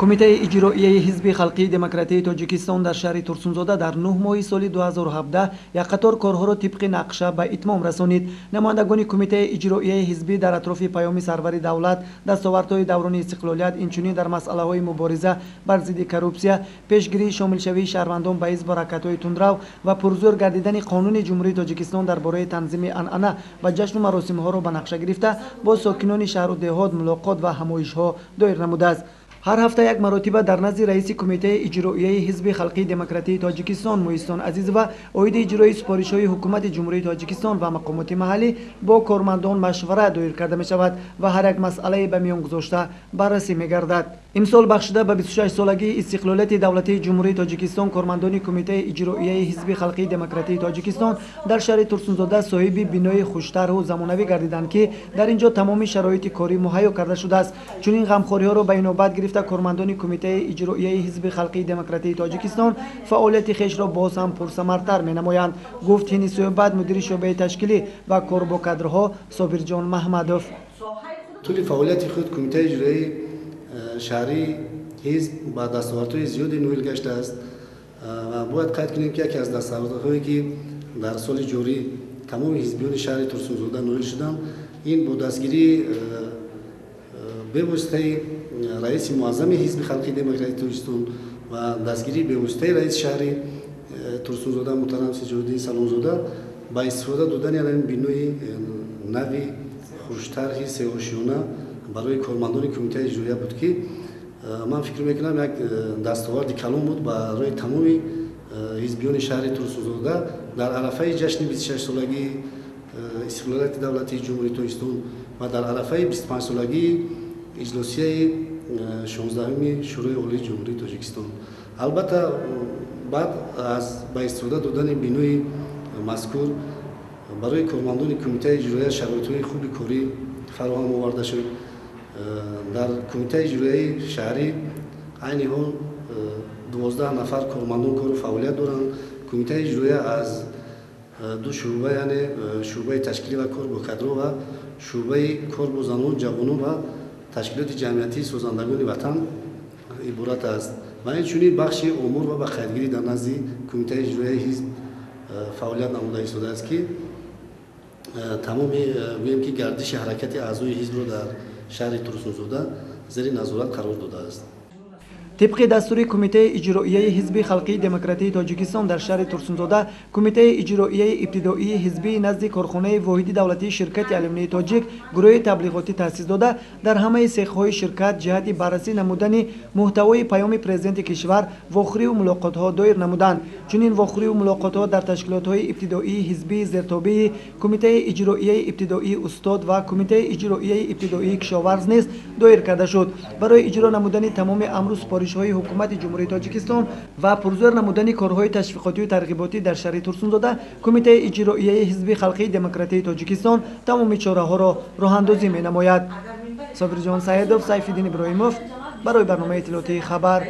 Кумитаи иҷроияи Ҳизби халқии демократии Тоҷикистон дар шаҳри Турсунзода дар 9 моҳи соли 2017 як қатор корҳоро тибқи нақша ба итмом расонид. Намояндагони Кумитаи иҷроияи ҳизбӣ дар атрофи паёми сарвари давлат, дастовардҳои даврони истиқлолият, инчунин дар масъалаҳои мубориза бар зидди коррупсия, пешгирии шомилшавии шаҳрвандон ба ҳизбу ҳаракатҳои тундрав ва пурзӯр гардидани қонуни Ҷумҳурии Тоҷикистон дар бораи танзими анъана ва ҷашну маросимҳоро ба нақша гирифта, бо сокинони шаҳру деҳот мулоқот ва ҳамоишҳо доир намудааст. Ҳар ҳафта як маротиба дар назди раиси Кумитаи иҷроияи Ҳизби халқии демократии Тоҷикистон Муҳистон Азизова оиди иҷрои супоришҳои Ҳукумати Ҷумҳурии Тоҷикистон ва мақомоти маҳаллӣ бо кормандон машварат доир карда мешавад ва ҳар як масъалае ба миён гузошта баррасӣ мегардад. Имсол бахшида ба 26-солагии истиқлолияти давлатии Ҷумҳурии Тоҷикистон кормандони Кумитаи иҷроияи Ҳизби халқии демократии Тоҷикистон дар шаҳри Турсунзода соҳиби бинои хуштарҳу замонавӣ гардиданд, ки дар ин ҷо тамоми шароити корӣ муҳайё карда шудааст. Чунин ғамхориҳоро ба инобат гирифта, кормандони Кумитаи иҷроияи Ҳизби халқии демократии Тоҷикистон фаъолияти хешро боз ҳам пурсамартар менамоянд, гуфт ҳини суҳбат мудири шӯъбаи ташкилӣ ва кор бо кадрҳо Собирҷон Маҳмадов. Тӯли фаъолияти худ Кумитаи иҷроияи шаҳрии ҳизб ба дастовардҳои зиёде ноил гаштааст ва бояд қайд кунем, ки яке аз дастовардҳое, ки дар соли ҷорӣ тамоми ҳизбиёни шаҳри Турсунзода ноил шуданд, ин бо дастгирии бевоситаи раиси муаззами Ҳизби халқии демократии Тоҷикистон ва дастгирии бевоситаи раиси шаҳри Турсунзода муҳтарам Сиҷоддин Саломзода ба истифода додани ин бинои нави хуштарҳи сеошиёна барои кормандони Кумитаи иҷроия буд, ки ман фикр мекунам, як дастоварди калон буд барои тамоми ҳизбиёни шаҳри Турсунзода дар арафаи ҷашни 26-солагии истиқлолияти давлатии Ҷумҳурии Тоҷикистон ва дар арафаи 25-солагии иҷлосияи 16-уми Шӯрои Олии Ҷумҳурии Тоҷикистон. Албатта, баъд аз ба истифода додани бинои мазкур барои кормандони Кумитаи иҷроия шароитҳои хуби корӣ фароҳам оварда шуд. Дар Кумитаи иҷроияи шаҳрӣ айни ҳол 12 нафар кормандон кору фаъолият доранд. Кумитаи иҷроия аз ду шӯъба, яъне шӯъбаи ташкилӣ ва кор бо кадрҳо ва шӯъбаи кор бо занон, ҷавонон ва ташкилоти ҷамъиятии созандагони ватан иборат аст ва инчунин бахши омор ва ба қайдгирӣ дар назди Кумитаи иҷроияи ҳизб фаъолият намуда истодааст, ки тамоми, гӯем ки, гардиши ҳаракати аъзои ҳизбро дар шаҳри Турсунзода зери назорат қарор додааст. Тибқи дастури Кумитаи иҷроияи Ҳизби халқии демократии Тоҷикистон дар шаҳри Турсунзода Кумитаи иҷроияи ибтидоии ҳизбии назди корхонаи воҳиди давлатии ширкати алюминии тоҷик гурӯҳи таблиғотӣ таъсис дода, дар ҳамаи сехҳои ширкат ҷиҳати баррасӣ намудани муҳтавои паёми президенти кишвар вохӯриву мулоқотҳо доир намуданд. Чунин вохӯриву мулоқотҳо дар ташкилотҳои ибтидоии ҳизбии зертобеи Кумитаи иҷроияи ибтидоии устод ва Кумитаи иҷроияи ибтидоии кишоварз низ доир карда шуд. Барои иҷро намудани тамоми амру супоришҳои Ҳукумати Ҷумҳурии Тоҷикистон ва пурзӯр намудани корҳои ташвиқотию тарғиботӣ дар шаҳри Турсунзода Кумитаи иҷроияи Ҳизби халқии демократии Тоҷикистон тамоми чораҳоро роҳандозӣ менамояд. Собирҷон Саидов, Сайфиддин Иброҳимов барои барномаи иттилоотии «Хабар».